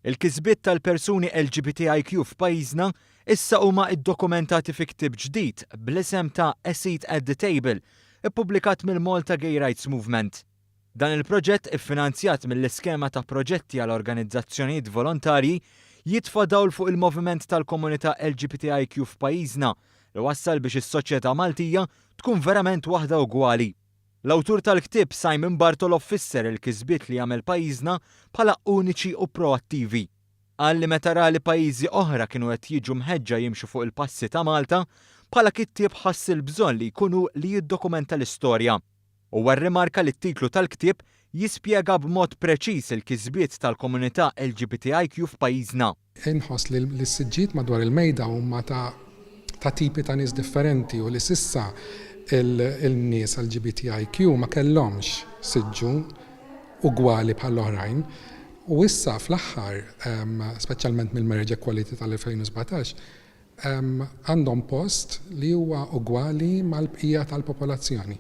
Il-kisbiet tal-persuni LGBTIQ f'pajjiżna issa huma ddokumentati fi ktieb ġdid bl-isem ta' A Seat at the Table, ippubblikat mill-Malta Gay Rights Movement. Dan il-proġett, iffinanzjat mill-Iskema ta' Proġetti għal Organizzazzjonijiet Volontarji, jitfa' dawl fuq il-moviment tal-komunità LGBTIQ f'pajjiżna li wassal biex is-soċjetà Maltija tkun verament waħda ugwali. L-awtur tal-ktieb Simon Bartolo fisser il-kisbiet li għamel pajjiżna bħala uniċi u proattivi. Qal li meta ra li pajjiżi oħra kienu qed jiġu mħeġġa jimxu fuq il-passi ta' Malta, bħala kittieb ħass il-bżonn li jkun hu li jiddokumenta l-istorja. Huwa rrimarka li t-titlu tal-ktieb jispjega b'mod preċiż il-kisbiet tal-komunità LGBTIQ f'pajjiżna. Inħoss li s-siġġijiet madwar il-mejda huma ta' ta' tipi ta' nies differenti u li s'issa il-nies LGBTIQ ma kellhomx siġġu ugwali bħall-oħrajn. U issa fl-aħħar, speċjalment mill-Marriage Equality tal-2017, għandhom post li huwa ugwali mal-bqija tal-popolazzjoni.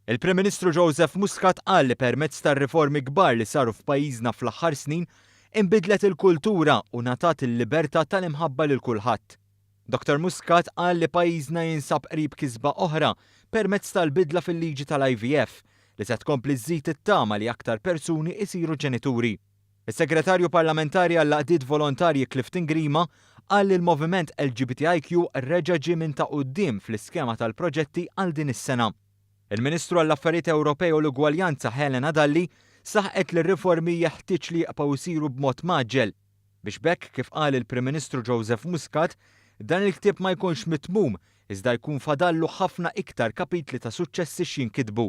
Il-Prim Ministru Joseph Muscat qal li permezz tar-riformi kbar li saru f'pajjiżna fl-aħħar snin, inbidlet il-kultura u ngħatat il-libertà tal-imħabba lil kulħadd. Dottor Muscat qal li pajjiżna jinsab qrib kisba oħra permezz tal-bidla fil-liġi tal-IVF li se tkompli żżid it-tama li aktar persuni jsiru ġenituri. Is-Segretarju Parlamentari għall-Għaqdiet Volontarji Clifton Grima qal li l-moviment LGBTIQ reġa' ġie minn ta' quddiem fl-iskema tal-proġetti għal din is-sena. Il-Ministru għall-Affarijiet Ewropej u l-Ugwaljanza Helena Dalli saħqet li r-riformi jeħtieġ li jibqgħu jsiru b'mod mgħaġġel biex b'hekk kif qal il-Prim Ministru Joseph Muscat dan il-ktieb ma jkunx mitmum iżda jkun fadallu ħafna iktar kapitli ta' suċċessi x'jinkitbu.